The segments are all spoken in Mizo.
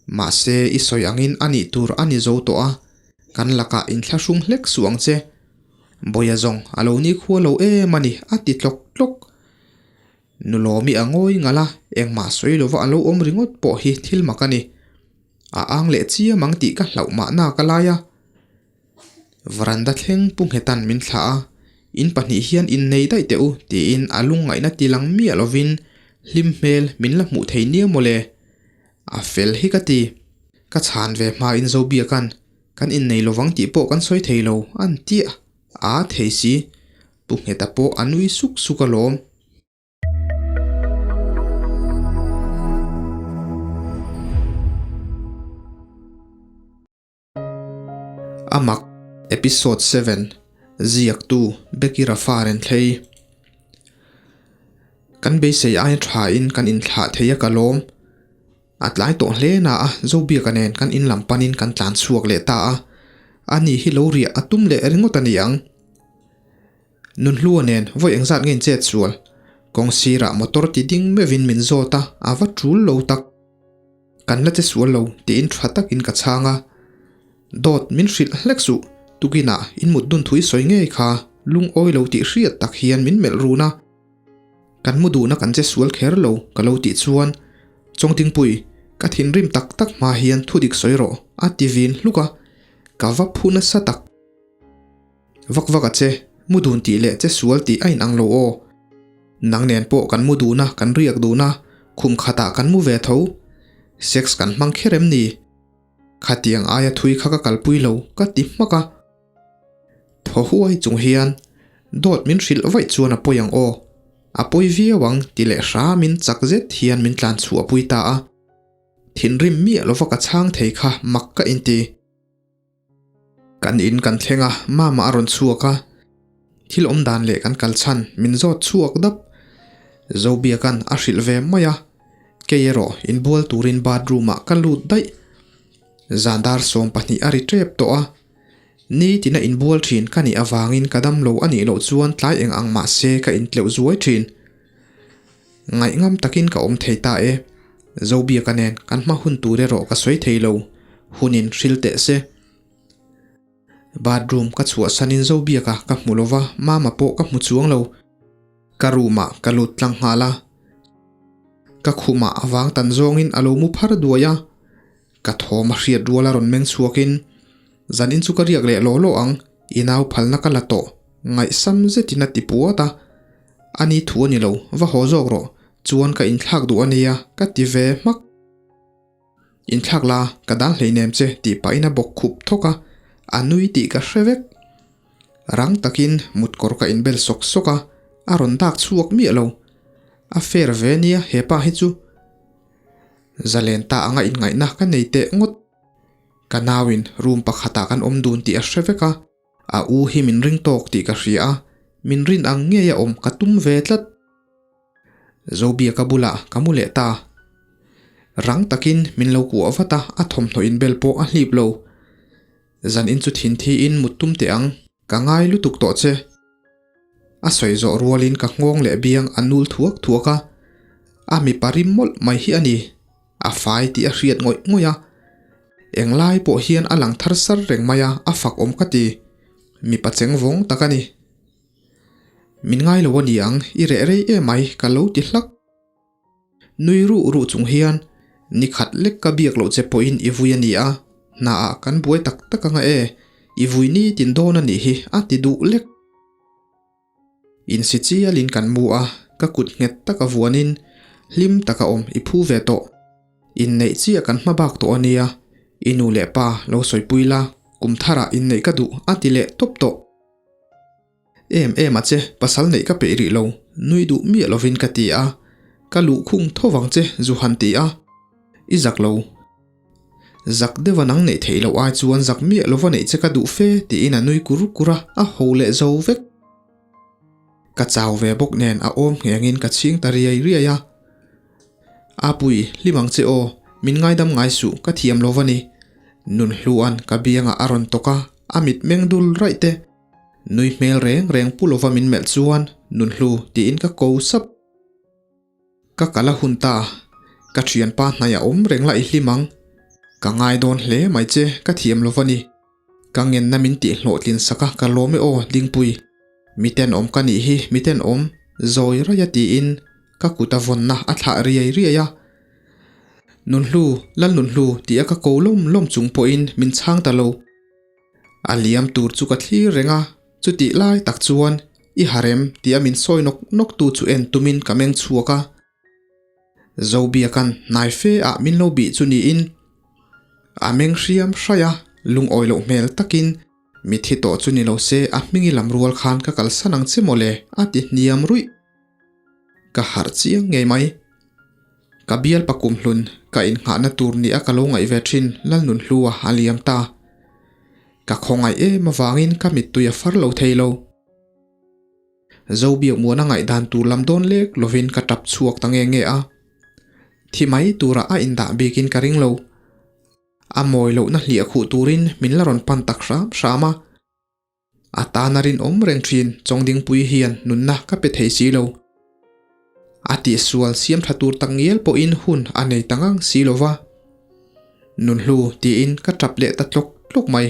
Mahse i sawi angin a nih tur a ni zo tawh a, kan lakah inthlahrung hlek suh ang che. Bawia zawng a lo nikhua lo em a ni a ti tlawk tlawk. Nulawmi a ngawi ngalh a, engmah sawi lova a lo awm ringawt pawh hi thil mak a ni. A ang leh chiam ang tih ka hlauh mahna ka lai a. Varanda thleng pu Nghetan min thlah a, In pahnih hian innei daih teh u tiin a lungngaihna ti lang miah lovin hlim hmel min la hmuh thei nia mawle. A fel hi ka ti. Ka chhan ve hmain Zobiaka'n kan innei lovang tih pawh kan sawi thei lo an tiah a thei si. Pu Ngheta pawh a nui suk suk alawm. A mak, Episode 7, Ziaktu Becky Rafa Renthlei Kan beisei aia thain kan inthlah thei a ka lawm. A tlai tawh hle na a, Zobiaka nen kan in lam panin kan tlan chhuak leh ta a. Ani hi lo riah a tum leh ringawt a ni ang. Nunhlua nen vawi engzat nge in chet sual? Kawng sirah motor ti ding meuhin min zawt a, a va tul lo tak. Kan la che sual lo tiin tha takin ka chhang a. Dawt min hrilh hlek suh, tukinah in mut dun thui sawi ngei kha lungawi lo tih hriat tak hian min melh run a. Kan mu duhna kan che sual kher lo ka lo tih chuan Chawngtingpui, ka thinrim tak tak hma hian thudik sawi rawh a ti vin hluk a, ka va phu nasa tak. Vak vak a che, mu dun tih leh che sual tih a inang lo aw. Nang nen pawh kan mu dun a, kan riak dun a, khum khatah kan mu ve tho. Sex kan hmang kher em ni? Khatiang aia thui kha ka kalpui lo, ka ti hmak a. Thaw huai chung hian dawt min hrilh vaih chuan a pawi ang aw. A pawi viau ang ti leh hramin chak zet hian min tlan chhuahpui ta a. Thinrim miah lova ka chhang thei kha mak ka inti. Kan in kan thleng a, mama a rawn chhuak a, thil awm dan leh kan kal chhan min zawt chhuak dap. Zobiaka'n a hrilh ve mai a, kei erawh inbual turin bathroom ah ka lut daih. Zan dar 20 a ri tep tawh a, nitina inbual thin ka nih avangin ka dam lo a nih loh chuan tlai eng ang mah se ka intleuh zuai thin. Ngaihngam takin ka awm thei ta e. Zobiaka nen kan hma hun tur erawh ka sawi thei lo, hunin hril teh se. Bathroom ka chhuahsanin Zobiaka ka hmu lo va, Mama pawh ka hmu chuang lo. Ka room ah ka lut tlang nghal a. Ka khumah a vang tan zawngin a lo mu phar duai a. Ka thawm a hriat rual a rawn meng chhuakin, Zanin chu ka riak leh law law ang, i nau phalna ka la tawh, ngaihsam zetin a ti puat a. Ani thu a ni lo, va haw zawk rawh, chuan ka inthlak duh a nia, ka ti ve hmak. Inthlak la, ka dal hleinem che tih pahin a bawk khup thawk a, a nui tih ka hre vek. Rang takin mutkawr ka inbel sawk sawk a, a rawn dak chhuak miah lo. A fair ve nia hepa hi chu. Zalen ta anga inngaihna ka nei teh ngawt. Ka nauin room pakhatah kan awm dun tih a hre vek a, a u hi min ring tawk tih ka hria a, min rin ang ngei a awm ka tum ve tlat. Zobiaka bulah ka mu leh ta. Rang takin min lo kuah vat a, a thawmhnaw inbel pawh a hlip lo. Zan in chu thin thiin mut tum teh ang, ka ngai lutuk tawh che. A sawi zawh rualin ka nghawng leh biang a nul thuak thuak a, a mipa rim mawlh mai hi a ni. A fai tih a hriat ngawih ngawih a, englai pawh hian a lang thar sar reng mai a, a fak awm ka ti. Mipa cheng vawng tak a ni. Min ngai lo a ni ang, i reh rei emai ka lo ti hlak. Nui ruh ruh chung hian, Ni khat lek ka biak loh che pawhin i vui a ni a, hnaah kan buai tak tak anga e, i vui ni tin dawn a nih hi a ti duh lek. Insi chialin kan mu a, ka kut nghet taka vuanin hlim taka awm i phu ve tawh. Inneih chiah kan hma bak tawh a nia, i nu leh pa lo sawipui la, kum tharah inneih ka duh a ti leh tawp tawh. Em em a che, pasal neih ka peih rih lo, nui duh miah lovin ka ti a, ka luh khung tho vang che zu han ti a, i zak lo. Zak deuha nang neih theih loh ai chuan zak miah lova neih che ka duh fe tiin a nui kur kur a, a ho leh zo vek. Ka chau ve bawk nen a awm nghengin ka chhing ta riai riai a. Apui, hlim ang che aw, min ngaidam ngai suh, ka thiam lo va ni. Nunhlua'n ka biangah a rawn tawk a, a mit meng dul raih te. Nui hmel reng reng pu lova min melh chuan Nunhlu tiin ka ko sap. Ka kal a hun ta, ka thianpa hnaiah awm reng la i hlim ang. Ka ngai dawn hle mai che, ka thiam lo va ni. Ka ngenna min tih hlawhtlin sak a, ka lawm e aw, Dingpui. Mi tenawm ka nih hi, mi tenawm, zawi raih a tiin ka kut a vawnna a thlah riai riai a. Nunhlu, Lalnunhlu tih a ka ko lawm lawm chung pawhin min chhang ta lo. A liam tur chu ka thlir reng a, chutih lai tak chuan i harem tih a min sawi nawk nawk tu chu en tumin ka meng chhuak a. Zobiaka'n hnai fe ah min lo bih chu niin a meng hriam hraih a, lungawi loh hmel takin mi thi tawh chu ni lo se a hmingi lam rual khan ka kalsan ang che mawle a ti hniam ruih. Ka harh chiang ngei mai. Ka bialpa kumhlun ka innghahna tur nia ka lo ngaih ve thin Lalnunhlua a liam ta. Ka khawngaih em avangin ka mittui a far lo thei lo. Zobiakmuana ngaihdan tur lam dawn lek lovin ka tap chhuak ta nge nge a. Thi mai turah a indah bikin ka ring lo. A mawi lohna hliah khuh turin min la rawn pan tak hram hram a. A tana rinawm reng thin Chawngdingpui hian nunna ka pe thei si lo. A tihsual siam tha tur tak ngial pawhin hun a nei ta ngang si lo va. Nunhlu tiin ka tap leh ta tlawk tlawk mai.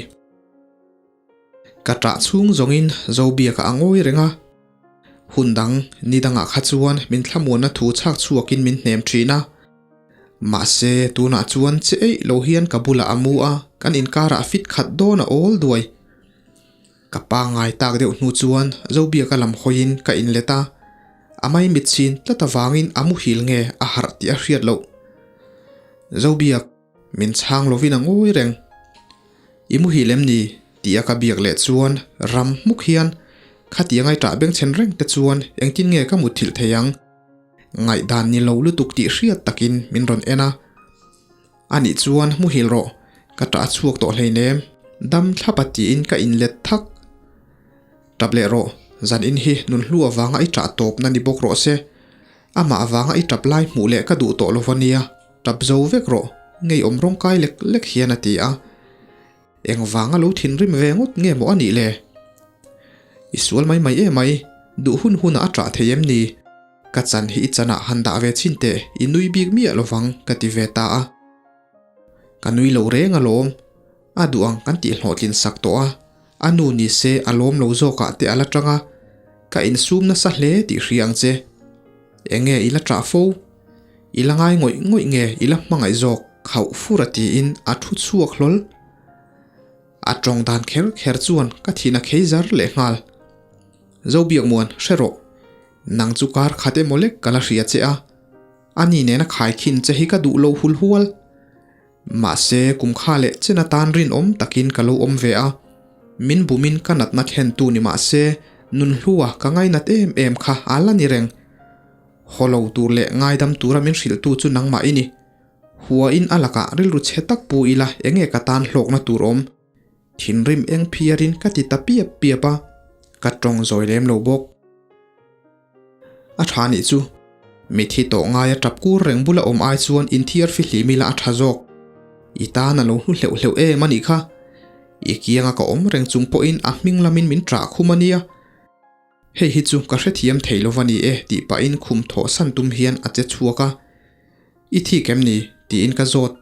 Ka tah chhung zawngin Zobiaka a ngawi reng a. Hun dang ni dangah kha chuan min thlamuanna thu chhak chhuakin min hnem thin a. Mahse tunah chuan che eih lo hian ka bulah a mu a, kan inkarah fit khat dawn a awl duai. Ka pangngai tak deuh hnu chuan Zobiaka lam hawiin ka inlet a, a maimit chin tlat avangin a muhil nge a harh tih a hriat loh. Zobiak, min chhang lovin a ngawi reng. I muhil em ni? tih a ka biak leh chuan ram hmuk hian khatiang ai ṭah bengchhen reng te chuan engtin nge ka mutthilh thei ang? Ngaihdan ni lo lutuk tih hriat takin min rawn en a. Anih chuan muhil rawh, ka ṭah chhuak tawh hleinem, dam thlap a tiin ka inlet thak. Ṭap leh rawh, zan in hi nun hlu avanga i ṭah tawpna ni bawk rawh se. Amah avanga i ṭap lai hmuh leh ka duh tawh lo ania, ṭap zo vek rawh, ngeiawm rawngkai lek lek hian a ti a. Engvanga lo thinrim ve ngawt nge maw a nih le? I sual mai mai em mai, duh hun hunah a ṭah thei em ni? Ka chan hi i chanah han dah ve chhin teh, i nui bik miah lovang ka ti ve ta a. Ka nui lo reng alawm, a duh ang kan tih hlawhtlin sak tawh a, a nu ni se a lawm lo zawkah te a la tang a, ka insum nasa hle tih hria ang che. Enge i la ṭah fo? I la ngai ngawih ngawih nge i la hmangaih zawk khauh fur a tiin a thu chhuak hlawl. A tawng dan kher kher chuan ka thin a khei zar leh nghal. Zobiakmuan, hre rawh. Nang chu kar khat emaw lek ka la hria che a. Ani nena khaikhin che hi ka duh lo hul hual. Mahse, kum kha leh chen atan rinawm takin ka lo awm ve a. Min bumin ka natna thlentu ni mahse, nunhlua ka ngainat em em kha a la ni reng. Haw lo tur leh ngaidam tura min hrilhtu chu nangmah i ni. Huain a lakah rilru chhe tak pu ila enge ka tan hlawkna tur awm? Thinrim eng phiarin ka ti ta piap piap a, ka tawng zawi lem lo bawk. A tha nih chu. Mithi tawh ngaia tap kur reng bula awm ai chuan inthiar fihlim ila a tha zawk. I tan a lo hnu hleuh hleuh em a nih kha. I kianga ka awm reng chung pawhin a hming lamin min ṭah khum a nia. Hei hi chu ka hrethiam thei lo va ni e tih pahin khum thawh san tum hian a che chhuak a. I thik em ni? tiin ka zawt.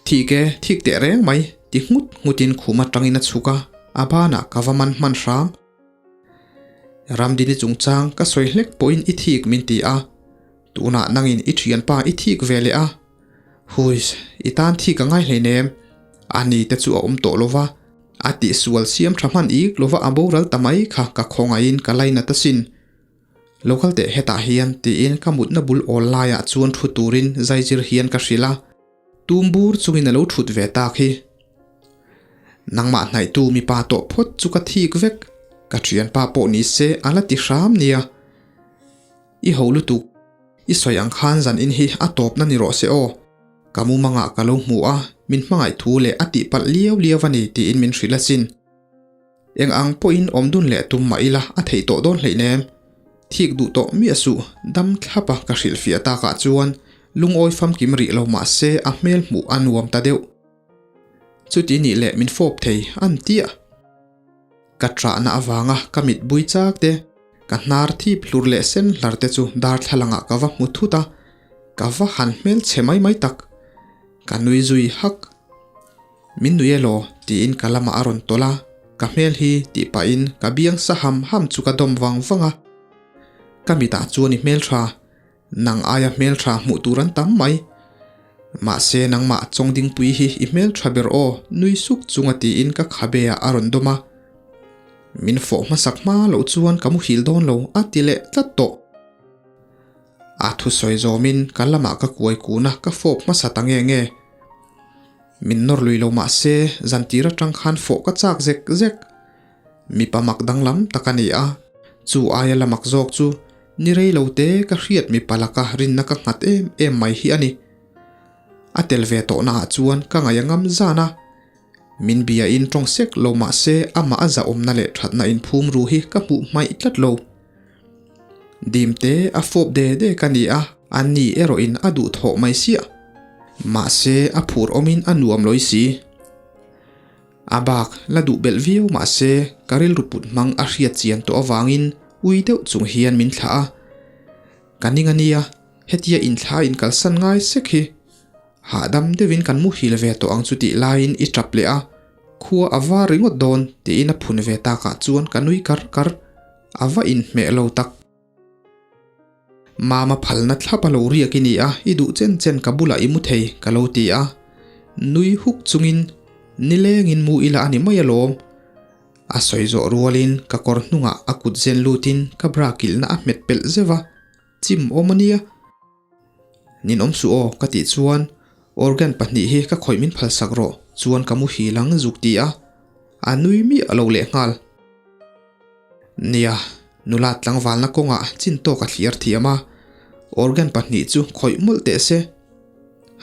Thik e, thik teh reng mai ti nghut nghutin khum atangin a chhuk a, a banah ka va man hman hram. Ramdini chungchang ka sawi hlek pawhin i thik min ti a, tunah nangin i thianpa i thik ve leh a. Huiss, i tan thik a ngai hleinem. A ni te chu a awm tawh lo va, a tihsual siam tha hman ik lo va a boral ta mai kha ka khawngaihin ka lainat asin. Lo kal teh hetah hian tiin ka mutna bul awl laiah chuan thu turin zaizir hian ka hrilh a, tum bur chungin a lo thut ve tak hi. Nangmah hnaihtu mipa tawh phawt chu ka thik vek, ka thianpa pawh ni se a la ti hram nia. I ho lutuk, i sawi ang khan zan in hi a tawpna ni rawh se aw. Ka mumangah ka lo hmu a, min hmangaih thu leh a tihpalh liau liau a ni tiin min hrilh asin. Eng ang pawhin awm dun leh tum mah ila a theih tawh dawn hleinem. Thik duh tawh miah suh, dam thlap a ka hrilhfiah takah chuan lungawi famkim rih lo mah se a hmel hmuh a nuam ta deuh. Chuti nih leh min fawp thei an tiah. Ka ṭahna avanga ka mit bui chak te, ka hnar thip hlur leh sen hlar te chu darthlalangah ka va hmu thut a, ka va han hmelchhe mai mai tak. Ka nui zui hak. Min nui elaw? tiin ka lamah a rawn tawlh a, ka hmel hi tih pahin ka biang sa ham ham chu ka dawm vang vang a. Ka mitah chuan i hmeltha, nang aia hmeltha hmuh tur an tam mai. Mahse nangmah Chawngdingpui hi i hmeltha ber aw nui suk chunga tiin ka khabe ah a rawn dawm a. Min fawh hmasak hma loh chuan ka muhil dawn lo a ti leh tlat tawh. A thusawi zawmin ka lamah ka kuai kun a, ka fawp hmasa ta nge nge. Min nawr lui lo mah se, zantir atang khan fawh ka chak zek zek. Mipa mak danglam tak a ni a, chu aia la mak zawk chu ni rei lo te ka hriat mipa laka rinna ka nghat em em mai hi a ni. A tel ve tawhna ah chuan ka ngaih a ngam zan a, min bia in tawng sek lo mah se amah a zahawmna leh thatna inphum ru hi ka hmuh hmaih tlat lo. Dimte a fawp de de ka ni a, a ni erawhin a duh thawh mai siah. Mahse, a phur awmin a nuam lawi si. A bak la duh belh viau mahse, ka rilru put hmang a hriat chian tawh avangin ui deuh chung hian min thlah a. Ka ning a nia, hetia inthla inkalsan ngai sek hi. Hahdam deuhin kan muhil ve tawh ang chu tih laiin i tap leh a, khua a var ringawt dawn tiin a phun ve takah chuan ka nui kar kar. A va inhmeh lo tak. Mama phalna thlap a lo riak i ni a, i duh chen chen ka bulah i mu thei ka lo ti a. Nui huk chungin nilengin mu ila a ni mai alawm. A sawi zawh rualin ka kawr hnungah a kut zen lutin ka bra kilhna a hmet pelh zeuh a, chim awm a nia. Ninawm suh aw ka tih chuan organ pahnih hi ka khawih min phalsak rawh chuan ka muhil ang zuk ti a, a nui miah lo leh nghal. Nia, nula tlangvalna kawngah chin tawk a thliar thiam a, organ pahnih chu khawih mawlh teh se.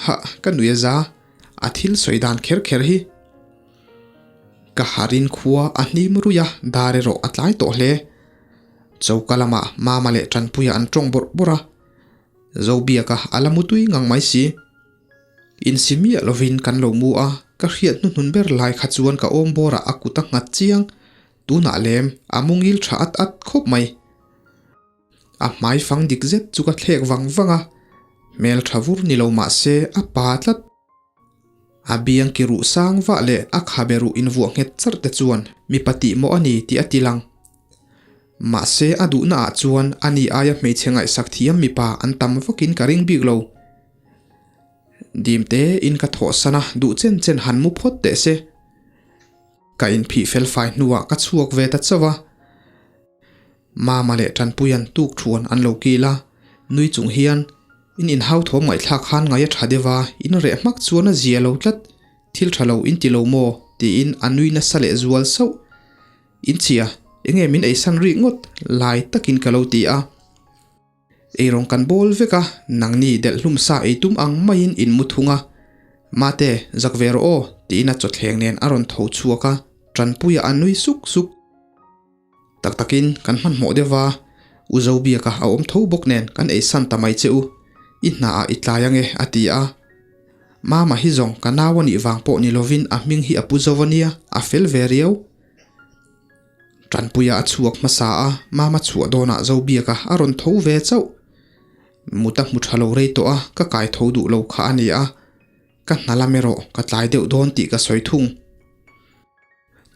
Hah, ka nui a za, a thil sawi dan kher kher hi. Ka harin khua a hnim ruih a, dar erawh a tlai tawh hle. Choka lamah Mama leh Tanpuia an tawng bawrh bawrh a. Zobiaka a la mu tui ngang mai si. Insi miah lovin kan lo mu a, ka hriat hnuhnun ber lai kha chuan ka awm bawrah a kut a nghat chiang, tunah lem a mu ngil tha at at khawp mai. A hmai fang dik zet chu ka thlek vang vang a, hmel tha vur ni lo mah se a pa tlat. A biang ki ruh sang vah leh a khabe ruh invuah nghet charh te chuan mipa tih mawh a ni tih a ti lang. Mahse a duhna ah chuan a ni aia hmeichhe ngaihsak thiam mipa an tam vakin ka ring bik lo. Dim te in ka thawhsan a duh chen chen han mu phawt teh se. Ka inphih fel fai hnuah ka chhuak ve ta chauh a. Mama leh Tanpuia'n tuk thuan an lo kil a, nui chung hian, In inhau thawm ngaihthlak khan ngai a tha deuh a, in reh hmak chuan a zia lo tlat, thil tha lo in ti lo maw? tiin a nui nasa leh zual sauh. In chhia, enge min eisan rik ngawt? lai takin ka lo ti a. Eirawng kan bawl vek a, nangni delh hlum sa ei tum ang maiin in mu thung a. Mate, zak ve rawh aw, tiin a chawthleng nen a rawn tho chhuak a, Tanpuia a nui suk suk. Tak takin kan hmanhmawh deuh va, U Zobiaka a awm tho bawk nen kan eisan ta mai che u, i hnaah i tlai ange a ti a. Mama hi zawng ka nau a nih vang pawh ni lovin a hming hi a pu zo a nia, a fel ve riau. Tanpuia a chhuak hmasa a, Mama chhuah dawnah Zobiaka a rawn tho ve chauh. Mut a hmu tha lo rei tawh a, ka kai tho duh lo kha a ni a. Ka hna lam erawh ka tlai deuh dawn tih ka sawi thung.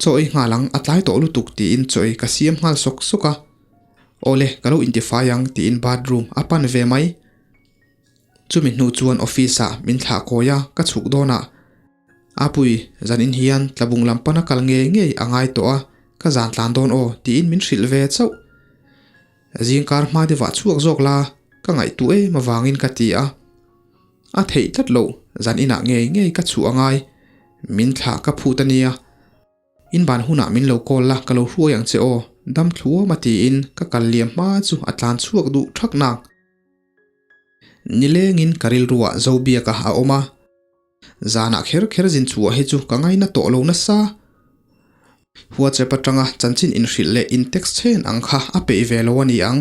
Chaw ei nghal ang, a tlai tawh lutuk tiin chaw ei ka siam nghal sawk sawk a. Awle, ka lo intifai ang tiin bathroom a pan ve mai. Chumi hnu chuan office ah min thlah kawi a, ka chhuk dawn ah. Apui, zanin hian tlabung lam pana kal ngei ngei a ngai tawh a, ka zan tlan dawn aw tiin min hrilh ve chauh. Zingkar hma deuhah chhuak zawk la, ka ngaihtuah em avangin ka ti a. A theih tlat loh, zan inah ngei ngei ka chhuah a ngai. Min thlah ka phut a nia. In ban hunah min lo call la, ka lo hruai ang che aw, dam thluam a tiin ka kal liam hma chu a tlan chhuak duh thak nak. Nilengin ka rilruah Zobiaka a awm a. Zanah kher kher zin chhuah hi chu ka ngaina tawh lo nasa. WhatsApp atanga chanchin inhrilh leh in text chhen ang kha a peih ve lo a ni ang.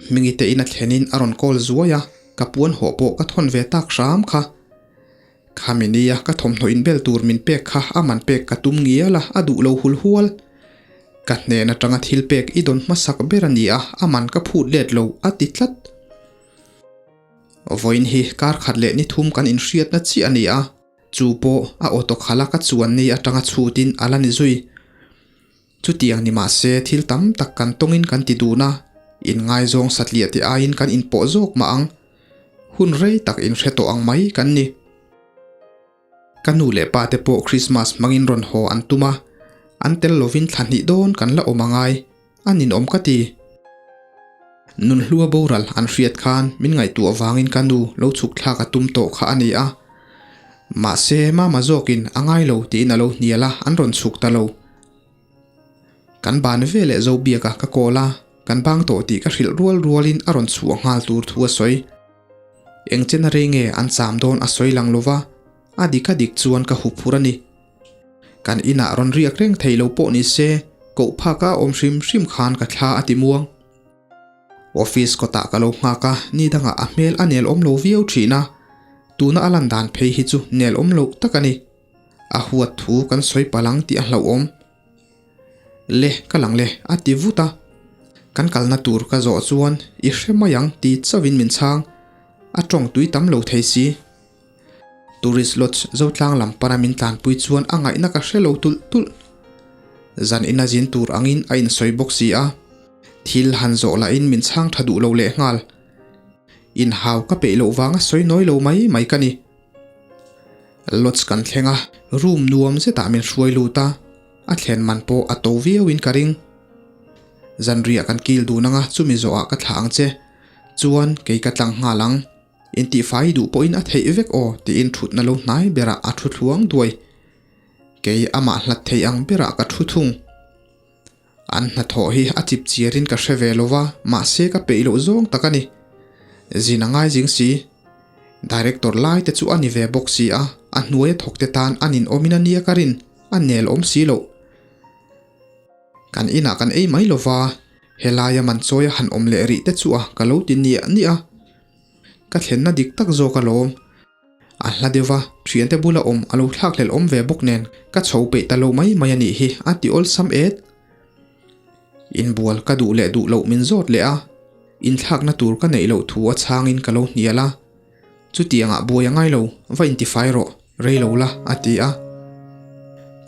Hmingi te in a thlenin a rawn call zuai a, ka puan hawh pawh ka thawn ve tak hram kha. Khami nia ka thawmhnaw inbel tur min pek kha a man pek ka tum ngial a, a duh lo hul hual. Ka hnen atanga thil pek i dawn hmasak ber a ni a, a man ka phut let lo a ti tlat. Vawiin hi kar khat leh ni thum kan inhriatna chiah a ni a, chu pawh a auto khala ka chuan ni atanga chhutin a la ni zui. Chutiang ni mah se thil tam tak kan tawngin kan ti dun a, inngaizawng satliah te aiin kan inpawh zawk mah ang. Hun rei tak inhre tawh ang mai kan ni. Ka nu leh pa te pawh Christmas hmangin rawn haw an tum a, an tel lovin thla hnih dawn kan la awm angai, a ninawm ka ti. Nunhlua boral an hriat khan min ngaihtuah vangin ka nu lo chhuk thlak a tum tawh kha a ni a. Mahse mama zawkin a ngai lo tiin a lo hnial a, an rawn chhuk ta lo. Kan ban ve leh Zobiaka ka call a, kan bang tawh tih ka hrilh rual rualin a rawn chhuah nghal tur thu a sawi. Eng chena rei nge an cham dawn a sawi lang lova, a dik a dik chuan ka hup phur a ni. Kan inah rawn riak reng thei lo pawh ni se, koh phak a awm hrim hrim khan ka thla a ti muang. Office kawtah ka lo nghak a, ni dangah a hmel a nel awm lo viau thin a, tuna a lan dan phei hi chu nel awm loh tak a ni. A huat thu kan sawi palh ang tih a hlauhawm. Le, ka lang le, a ti vut a. Kan kalna tur ka zawh chuan i hre mai ang ti chauhin min chhang. A tawng tui tam lo thei si. Tourist Lodge Zotlang lam pana min tlanpui chuan a ngaihna ka hre lo tulh tulh. Zan ina zin tur angin a insawi bawk si a. Thil han zawh lahin min chhang tha duh lo lehnghal. Inhau ka peih loh vanga sawi nawi lo mai mai ka ni. Lodge kan thleng a, room nuam zetah min hruai lut a, a thlen man pawh a to viauin ka ring. Zanriah kan kil dun anga chumi zawhah ka thlah ang che, chuan kei ka tlang nghal ang. Intihfai duh pawhin a theih vek aw tiin thutna lo hnai berah a thu thluang duai. Kei amah hlat thei ang berah ka thu thung. An hnathawh hi a chip chiarin ka hre ve lo va, mahse ka peih loh zawng tak a ni. Zin a ngai zing si. Director lai te chu a ni ve bawk si a, a hnuaia thawk te tan a ninawmin a nia ka rin, a nel awm si loh. Kan inah kan ei mai lo va, helaia man chawi a han awm leh rih te chu a ka lo ti niah niah a. Ka thlenna dik tak zawk alawm. A hla deuh va, thiante bula awm a lo thlakhlelh awm ve bawk nen ka chho peih ta lo mai mai a nih hi a ti awlsam et. Inbual ka duh leh duh loh min zawt leh a, inthlakna tur ka neih loh thu a chhangin ka lo hnial a. Chutiangah buai a ngai lo, va intifai rawh, rei lo la a ti a.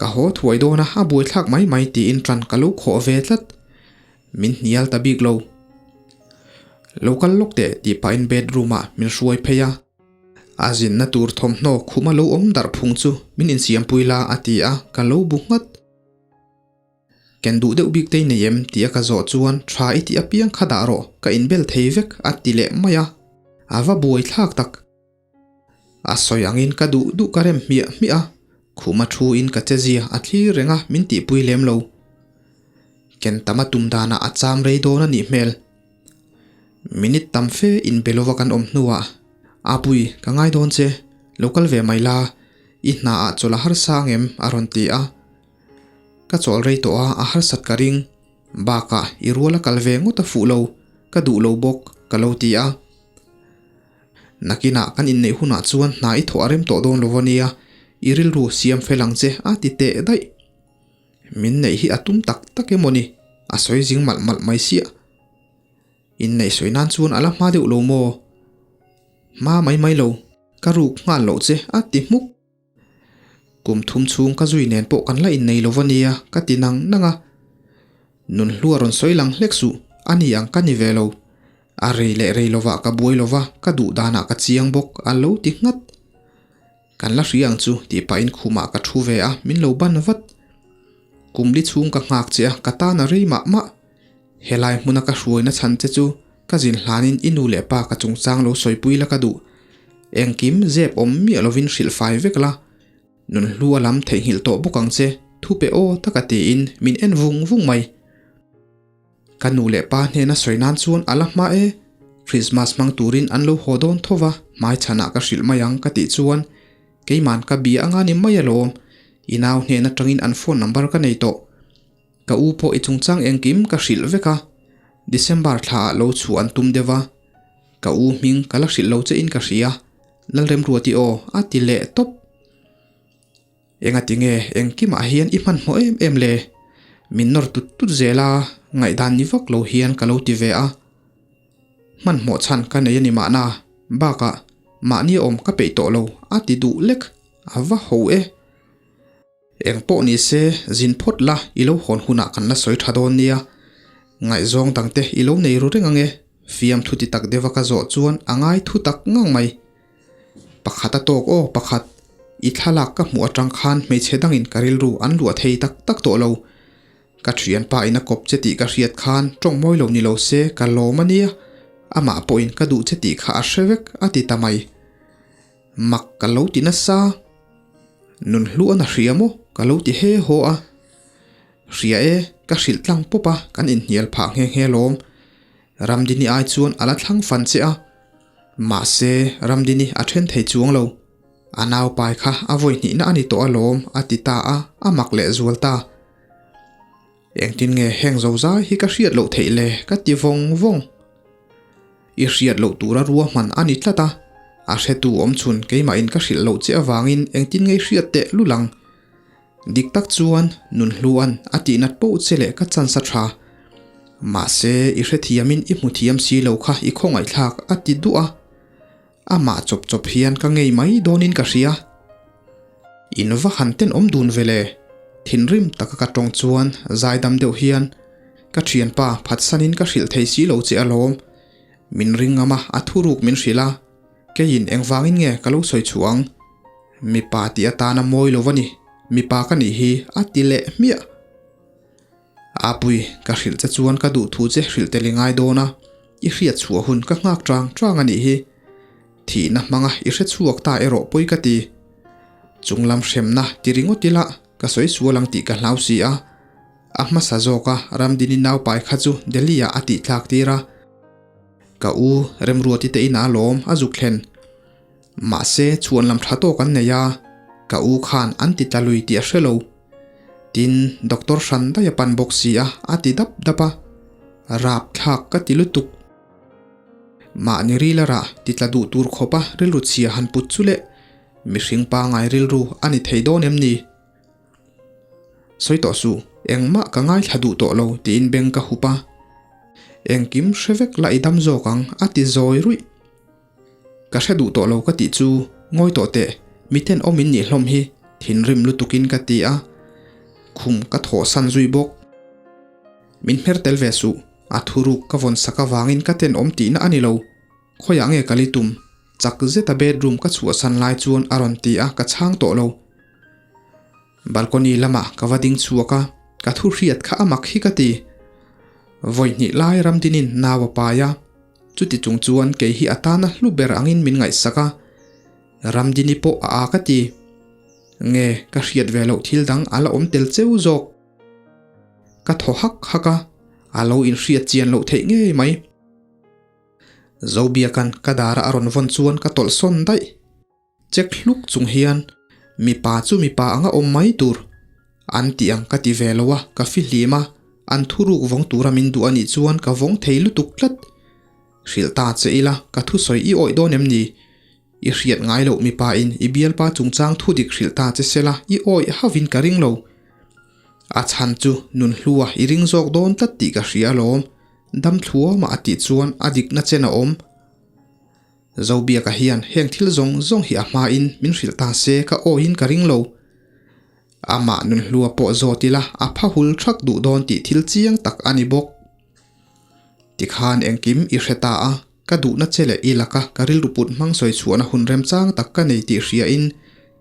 Ka haw thuai dawn a, a buaithlak mai mai tiin ṭan ka lo khawh ve tlat. Min hnial ta bik lo. Lo kal lawk teh tih pahin bedroom ah min hruai phei a. A zinna tur thawmhnaw khuma lo awm darh phung chu min insiampui la a ti a, ka lo bu nghat. Ken duh deuh bik te i nei em tih a ka zawh chuan tha i tih apiang kha dah rawh, ka inbel thei vek a ti leh mai a. A va buai thlak tak. A sawi angin ka duh duh ka rem hmiah hmiah a, khuma thu in ka che zia a thlir reng a min tihpui lem lo. Ken tam a tum danah a cham rei dawn a nih hmel. Minute tam fe in be lova kan awm hnuah, Apui, ka ngai dawn che, lo kal ve mai la, i hna ah chawlh a harsa ang em? a rawn ti a. Ka chawl rei tawh a, a harsat ka ring. Bakah i rual a kal ve ngawt a fuh lo, ka duh lo bawk, ka lo ti a. Nakinah kan inneih hunah chuan hna i thawh a rem tawh dawn lo a nia, i rilru siam fel ang che a ti teh daih. Min neih hi a tum tak tak emaw ni? A sawi zing malh malh mai siah. Inneih sawi nan chuan a la hma deuh lo maw? Hma mai mai lo, ka ruk nghal loh che a ti hmuk. Kum thum chhung ka zui nen pawh kan la innei lo va nia ka ti nang nang a. Nunhlua rawn sawi lang hlek suh, a ni ang ka ni ve lo. A rei leh rei lovah ka buai lova, ka duh danah ka chiang bawk a lo ti nghat. Kan la hria ang chu tih pahin khumah ka thu ve a, min lo ban vat. Kum li chhung ka nghak che a, ka tan a rei mah mah. Helai hmuna ka hruaina chhan che chu ka zin hlanin i nu leh pa ka chungchang lo sawipui la ka duh. Engkim zep awm miah lovin hrilh fai vek la. Nunhlu a lam theihnghilh tawh bawk ang che, thu pe aw taka tiin min en vung vung mai. Ka nu leh pa hnena sawi nan chuan a la hma e, Christmas hmang turin an lo haw dawn tho va, hmaichhanah ka hrilh mai ang ka tih chuan keiman ka bia anga ni mai alawm, i nau hnen atangin an phone number ka nei tawh. Ka u pawh i chungchang engkim ka hrilh vek a, December thla ah lo chhuah an tum deuh a, ka u hming ka la hrilh lo che in ka hria, Lalremruati aw a ti leh tawp. Engati nge engkimah hian i hmanhmawh em em le? Min nawr tut tut zel a, ngaihdan ni vak lo hian ka lo ti ve a. Hmanhmawh chhan ka nei a ni mahna. Bakah, mahni awm ka peih tawh lo a ti duh lek, a va ho e. Eng pawh ni se, zin phawt la i lo hawn hunah kan la sawi tha dawn nia. Ngaihzawng dangte i lo nei ru reng ange, fiamthu ti tak deuha ka zawh chuan a ngai thu tak ngang mai. Pakhat a tawk aw pakhat, i thlalak ka hmuh atang khan hmeichhe dangin ka rilru an luah thei tak tak tawh lo. Ka thianpa in a kawp che tih ka hriat khan tawng mawi lo ni lo se ka lawm a nia, amah pawhin ka duh che tih kha a hre vek a ti ta mai. Mak ka lo ti nasa. Nun hlu a na hria maw ka lo ti he haw a. Hria e, ka hrilh tlang pawp a kan inhnial phah nghe nghe lawm. Ramdini ai chuan a la thlang fan che a. Mahse Ramdini a then thei chuang lo. A naupai kha a vawi hnihna a ni tawh alawm a ti ta a, a mak leh zual ta. Engtin nge heng zo zai hi ka hriat loh theih le ka ti vawng vawng. I hriat loh tura ruahman a ni tlat a, a hretu awm chhun keimahin ka hrilh loh che avangin engtin nge i hriat teh lul ang. Dik tak chuan Nunhluan a tihnat poh che leh ka chance a tha. Mahse i hrethiamin i hmu thiam si lo kha i khawngaihthlak a ti duah a. Amah chawp chawp hian ka ngei mai dawnin ka hria. In va han tenawm dun ve le. Thinrim taka ka tawng chuan zaidam deuh hian ka thianpa phatsanin ka hrilh thei si lo che alawm. Min ring ngam a, a thuruk min hrilh a. Keiin engvangin nge ka lo sawi chhuah ang? Mipa tih atana mawi lo va ni, mipa ka nih hi a ti leh hmiah. Apui, ka hrilh che chuan ka duh thu che hrilh tel i ngai dawn a, i hriat chhuah hun ka nghak chang chang a nih hi. Thihna hmanga i hre chhuak ta erawh pawi ka ti. Chunglam hremna ti ringawt ila ka sawi sual ang tih ka hlau si a. A hmasa zawka Ramdini naupai kha chu Delhi-ah a tih tlak tir a. Ka u Remruati te inah alawm a zuk thlen. Mahse chhuan lam tha tawk an nei a, ka u khan an ti tla lui tih a hre lo. Tin, doctor hran daih a pan bawk si a, a ti dap dap a. Rap thlak ka ti lutuk. Mahni ril a rah ti tla duh tur khawpa rilru chhia han put chu leh mihring pangai rilru a ni thei dawn em ni? Sawi tawh suh, engmah ka ngaithla duh tawh lo tiin beng ka hup a. Engkim hre vek la i dam zawk ang a ti zawi ruih. Ka hre duh tawh lo ka tih chu ngawi tawh teh, miten awm in nih hlawm hi thinrim lutukin ka ti a, khum ka thawhsan zui bawk. Min hmer tel ve suh, a thuruk ka vawn sak avangin ka tenawm tihna a ni lo. Khawiah nge ka li tum? Chak zeta bedroom ka chhuahsan lai chuan a rawn ti a, ka chhang tawh lo. Balcony lamah ka va ding chhuak a, ka thu hriat kha a mak hi ka ti. Vawi hnih lai Ramdinin nau a pai a, chuti chung chuan kei hi a tana hlu ber angin min ngaihsak a, Ramdini pawh a a ka ti. Nge ka hriat ve loh thil dang a la awm tel cheu zawk. Ka thaw hak hak a, a lo inhriat chian loh theih ngei mai. Zobiakan ka dara a rawn vawn chuan ka tawlh sawn daih. Check hluk chung hian mipa chu mipa anga awm mai tur an tih ang ka ti ve lo a, ka fihlim a, an thuruk vawng tura min duh a nih chuan ka vawng thei lutuk tlat. Hrilh ta che ila ka thusawi i awih dawn em ni? I hriat ngai loh mipa in i bialpa chungchang thu dik hrilh ta che sela i awih hauhin ka ring lo. A chhan chu nunhlua i ring zawk dawn tlat tih ka hria alawm. Dam thluamah a tih chuan a dikna chen a awm. Zobiaka hian heng thil zawng zawng hi a hmain min hrilh ta se ka awiin ka ring lo. Amah nunhlua pawh zawt ila a pha hul thak duh dawn tih thil chiang tak a ni bawk. Tikhan engkim i hre ta a, ka duhna che leh i laka ka rilru put hmang sawi chhuahna hun remchang tak ka nei tih hriain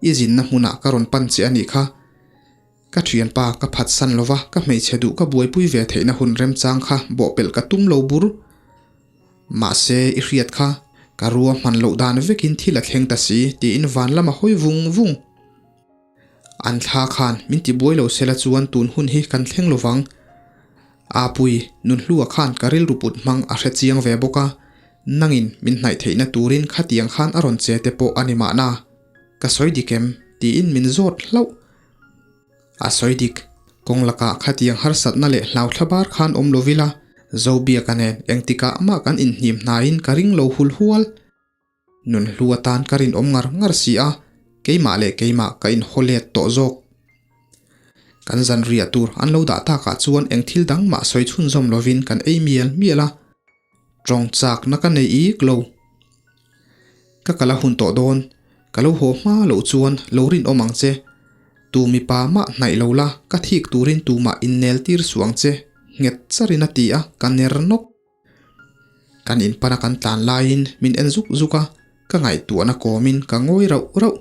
i zinna hmunah ka rawn pan che a nih kha. Ka thianpa ka phatsan lova ka hmeichhe duh ka buaipui ve theihna hun remchang kha bawhpelh ka tum lo bur. Mahse i hriat kha, ka rua hman loh dan vekin thil a thleng ta si tiin van lam a hawi vung vung. An thla khan min ti buai lo sela chuan tun hun hi kan thleng lovang. Apui, Nunhlua khan ka rilru put hmang a hre chiang ve bawk a, nangin min hnaih theihna turin khatiang khan a rawn che te pawh a ni mahna. Ka sawi dik em? tiin min zawt hlauh. A sawi dik, kawng lakah khatiang harsatna leh hlauthla bar khan awm lo ila, Zobiaka nen engtikah mah kan inhnim hnaiin ka ring lo hul hual. Nunhlu atan ka rinawm ngar ngar si a, keimah leh keimah ka inhaw let tawh zawk. Kan zan riah tur an lo dah takah chuan eng thil dang mah sawi chhunzawm lovin kan ei mial mial a, tawng chakna ka nei ik lo. Ka kal a hun tawh dawn, ka lo haw hma loh chuan lo rinawm ang che. Tu mipa mah hnaih lo la, ka thik turin tumah innel tir suh ang che, nghet charin a ti a, ka ner nawk. Kan inpana kan tlan laiin min en zuk zuk a, ka ngaihtuahna kawmin ka ngawi rauh rauh.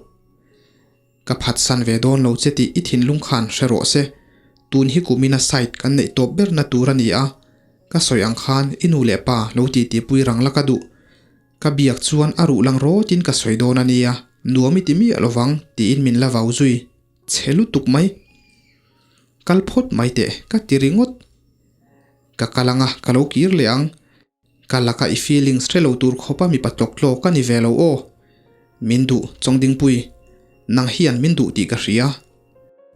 Ka phatsan ve dawn lo che tih i thinlung khan hre rawh se. Tun hi kumina site kan neih tawp berna tur a ni a, ka sawi ang khan i nu leh pa lo titipui rang la ka duh. Ka biak chuan a ruh lang rawtin ka sawi dawn a nia, nuam i ti miah lovang tiin min la vau zui chhe lutuk mai. Kal phawt mai teh ka ti ringawt. Ka kal anga ka lo kir leh ang. Ka laka i feelings hre lo tur khawpa mipa tlawk tlawk a ni ve lo aw. Min duh Chawngdingpui, nang hian min duh tih ka hria.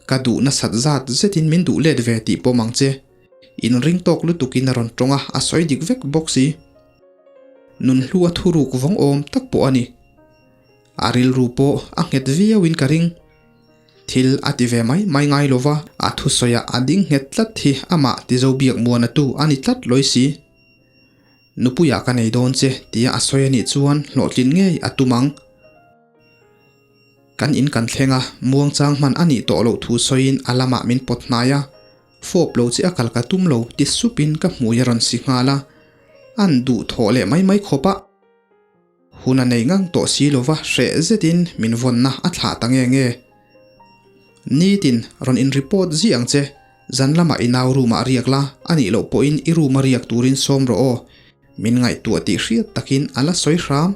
Ka duh nasat zat zetin min duh let ve tih pawm ang che. Inring tawk lutukin a rawn tawng a, a sawi dik vek bawk si. Nunhlu a thuruk vawng awm tak pawh a ni. A rilru pawh a nghet viauin ka ring. Thil a ti ve mai mai ngai lova, a thusawiah a ding nghet tlat hi amah tizo biak muanatu a ni tlat lawi si. Nupuiah ka nei dawn che tia a sawi a nih chuan hlawhtlin ngei a tum ang. Kan in kan thleng a, muangchang hman a nih tawh loh thu sawiin a lamah min pawt hnai a, fawp lo che a kal ka tum lo ti supin ka hmui a rawn si nghal a, an duh thawh leh mai mai khawp a. Hun a nei ngang tawh si lova hreh zetin min vawnna a thlah ta nge nge. Nitin rawn in report zih ang che, zan lamah i nau room ah riak la, a nih loh pawhin i room a riak turin sawm rawh aw, min ngaihtuah tih hriat takin a la sawi hram.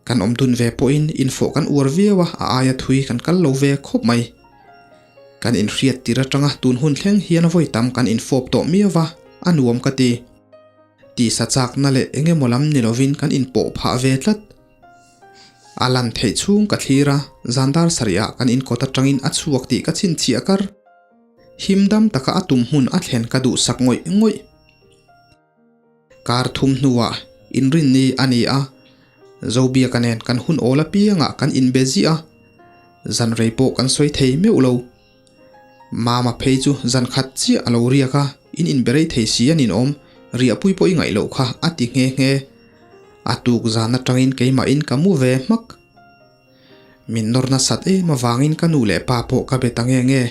Kan awm dun ve pawhin infawh kan uar viau a, a aia thui kan kal lo ve khawp mai. Kan inhriat tir atanga tun hun thleng hian vawi tam kan infawp tawh miau va, a nuam ka ti. Tisa chakna leh eng emaw lam ni lovin kan inpawh phah ve tlat. A lan theih chhung ka thlir a, zan dar sarihah kan inkawt atangin a chhuak tih ka chhinchhiah kar. Him dam taka a tum hmun a thlen ka duhsak ngawih ngawih. Kar thum hnuah inrinni a ni a, Zobiaka nen kan hun awl apiangah kan inbe ziah a, zan rei pawh kan sawi thei meuh lo. Mama phei chu zan khat chiah a lo riak a, in inbe rei thei si a ninawm, riahpui pawh i ngaih loh kha a ti nghe nghe. A tuk zan atangin keimahin ka mu ve hmak. Min nawr nasat em avangin ka nu leh pa pawh ka be ta nge nge.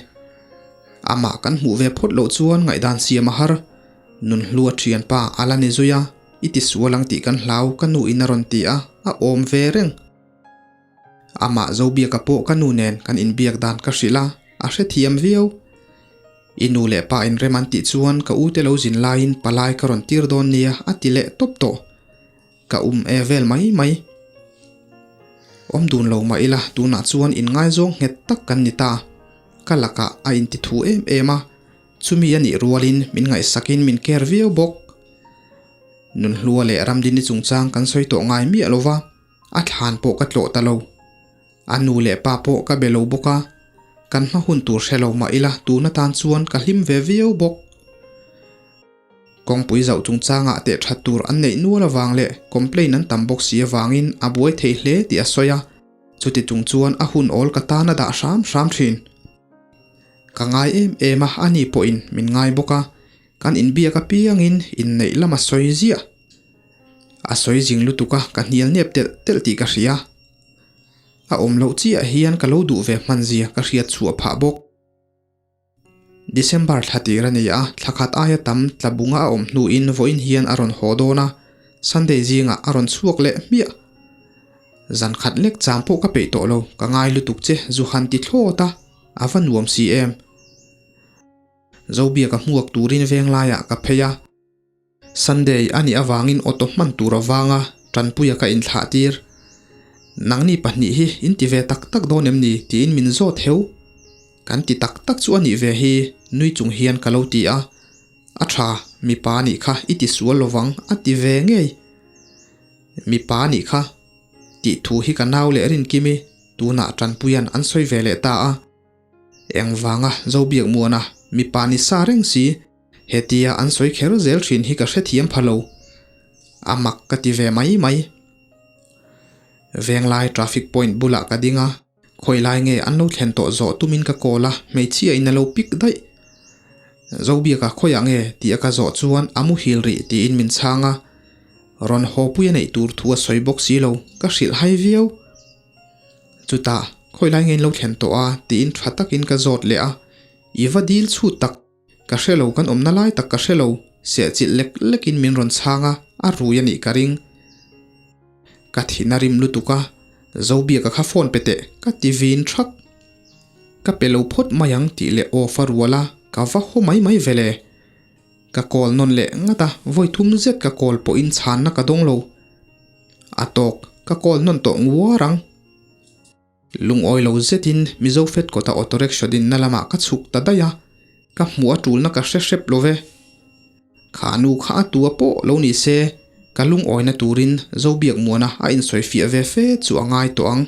Amah kan hmuh ve phawt loh chuan ngaihdan siam a har. Nunhlua thianpa a la ni zui a, i ti sual ang tih kan hlau ka nu in a rawn ti a, a awm ve reng. Amah Zobiaka pawh ka nu nen kan inbiak dan ka hrilh a, a hrethiam viau. I nu leh pa in rem an tih chuan ka ute lo zin laiin palai ka rawn tir dawn nia a ti leh tawp tawh. Ka um e vel mai mai. Awm dun lo mah ila tunah chuan inngaizawng nghet tak kan ni ta. Ka lakah a inti thu em em a, chumi a nih rualin min ngaihsakin min care viau bawk. Nunhlua leh Ramdini chungchang kan sawi tawh ngai miah lo va, a thlan pawh ka tlawh ta lo. A nu leh pa pawh ka be lo bawk a, kan hma hun tur hre lo mah ila tun atan chuan ka hlim ve viau bawk. Kawngpui zauh chungchangah teh that tur an neih nual avang leh complain an tam bawk si avangin a buai thei hle tih a sawi a, chuti chung chuan a hun awl ka tan a dah hram hram thin. Ka ngai em em a, ani pawhin min ngai bawk a, kan inbiak apiangin inneih lam a sawi ziah. A sawi zing lutuk a, ka hnial nep telh telh tih ka hria. A awm loh chiah hian ka lo duh ve hman zia ka hriat chhuah phah bawk. December thla tir a ni a, thla khat aia tam tla bunga a awm hnuin vawiin hian a rawn haw dawn a, Sunday zingah a rawn chhuak leh hmiah. Zan khat lek cham pawh ka peih tawh lo, ka ngai lutuk che zu han ti thlawt a, a va nuam si em. Zobiaka hmuak turin veng laiah ka phei a. Sunday a nih avangin auto hman tur avanga Tanpuia ka inthlah tir. Nangni pahnih hi in ti ve tak tak dawn em ni tiin min zawt heu. Kan ti tak tak chu a nih ve hi nui chung hian ka lo ti a. A tha, mipa nih kha i ti sual lovang a ti ve ngei. Mipa nih kha tih thu hi ka nau leh Rinkimi tunah Tanpuia'n an sawi ve leh ta a. Engvanga Zobiakmuana mipa ni sa reng si Hetia an sawi kher zel thin hi ka hrethiam pha lo. A mak ka ti ve mai mai. Venglai traffic point bulah ka ding a, khawi lai nge an lo thlen tawh zawh tumin ka call a, hmeichhia in a lo pick daih. Zobiaka khawiah nge tih a ka zawh chuan a muhil rih tiin min chhang a. Rawn haw pui a neih tur thu a sawi bawk si lo, ka hrilh hai viau. Chutah, khawi lai nge in lo thlen tawh a? tiin tha takin ka zawt leh a. I va dil chhut tak, ka hre lo kan awmna lai tak ka hre lo, sehchilh lek lekin min rawn chhang a, a rui a nih ka ring. Ka thin a rim lutuk a, Zobiaka kha phone pe teh, ka ti vin thak. Ka pe lo phawt mai ang tih leh off a rual a, ka va haw mai mai ve le. Ka call nawn leh ngat a, vawi thum zet ka call pawhin chhanna ka dawng lo. A tawk, ka call nawn tawh nguar ang. Lungawi lo zetin Mizo Fet kawta auto rickshaw dinna lamah ka chhuk ta daih a, ka hmuh a tulna ka hre hrep lo ve. Kha nu kha a tua pawh lo ni se, ka lungawina turin Zobiakmuana a insawifiah ve fe chu a ngai tawh ang.